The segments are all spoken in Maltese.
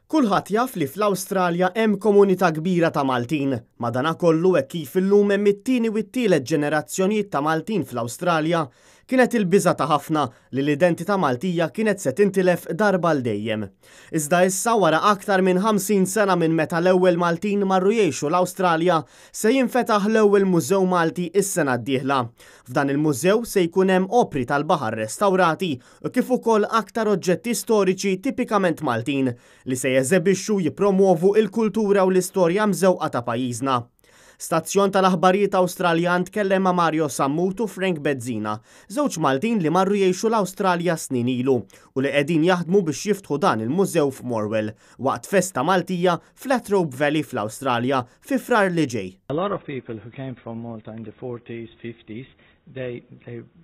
Kulħadd jaf li fl-Awstralja hemm komunità kbira ta' Maltin. Madanakollu, hekk kif illum hemm it-tieni u t-tielet ġenerazzjonijiet ta' Maltin fl-Awstralja, kienet il-biża' ta' ħafna li l-identità Maltija kienet se tintilef darba għal dejjem. Iżda issa, wara aktar minn 50 sena minn meta l-ewwel Maltin marru jgħixu l-Awstralja, se jinfetaħ l-ewwel mużew Malti s-sena d-dieħla. F'dan il-mużew se jkun hemm opri tal-baħar restawrati u kif ukoll aktar oġġetti storiċi tipikament Maltin li se jeżebixxu u jippromwovu l-kultura u l-istorja mżewqa ta' pajjiżna. Stazzjon tal-aħbarijiet Awstraljan tkellem ma' Mario Sammut u Frank Bezzina, żewġ Maltin li marru jgħixu l-Awstralja snin ilu u li qegħdin jaħdmu biex jiftħu dan il-mużew f'Morwell waqt festa Maltija f'Latrobe Valley fl-Awstralja fi Frar li ġej. A lot of people who came from Malta in the 40s, 50s, they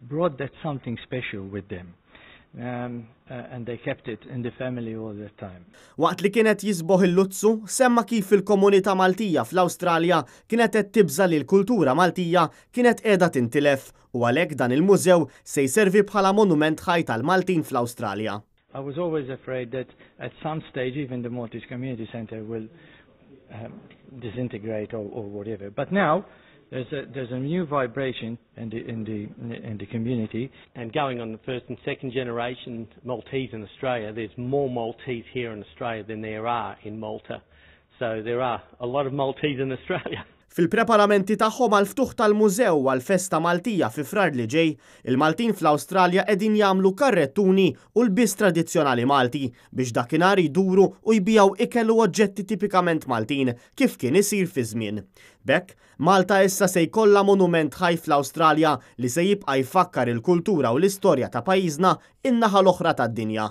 brought that something special with them. And they kept it in the family all the time. Waqt li kien qed jisboħ il-luzzu, semma kif il-komunità Maltija fl-Awstralja kienet qed tibża li l-kultura Maltija kienet qiegħda tintilef u għalhekk dan il-mużew se jservi bħala monument ħaj tal-Maltin fl-Awstralja. I was always afraid that at some stage even the Maltese Community Center will disintegrate or whatever. But now there's a new vibration in the community. And going on the first and second generation Maltese in Australia, there's more Maltese here in Australia than there are in Malta. So there are a lot of Maltese in Australia. Fil-preparamenti tagħhom għal ftuħ tal-mużew għal festa Maltija fi Frar li ġej, il-Maltin fl-Awstralja qegħdin jagħmlu karrettuni u lbies tradizzjonali Malti biex dakinhar jduru u jbigħu ikel u oġġetti tipikament Maltin kif kien isir fi żmien. B'hekk, Malta issa se jkollha monument ħaj fl-Awstralja li se jibqa' jfakkar il-kultura u l-istorja ta' pajjiżna in-naħa l-oħra tad-dinja.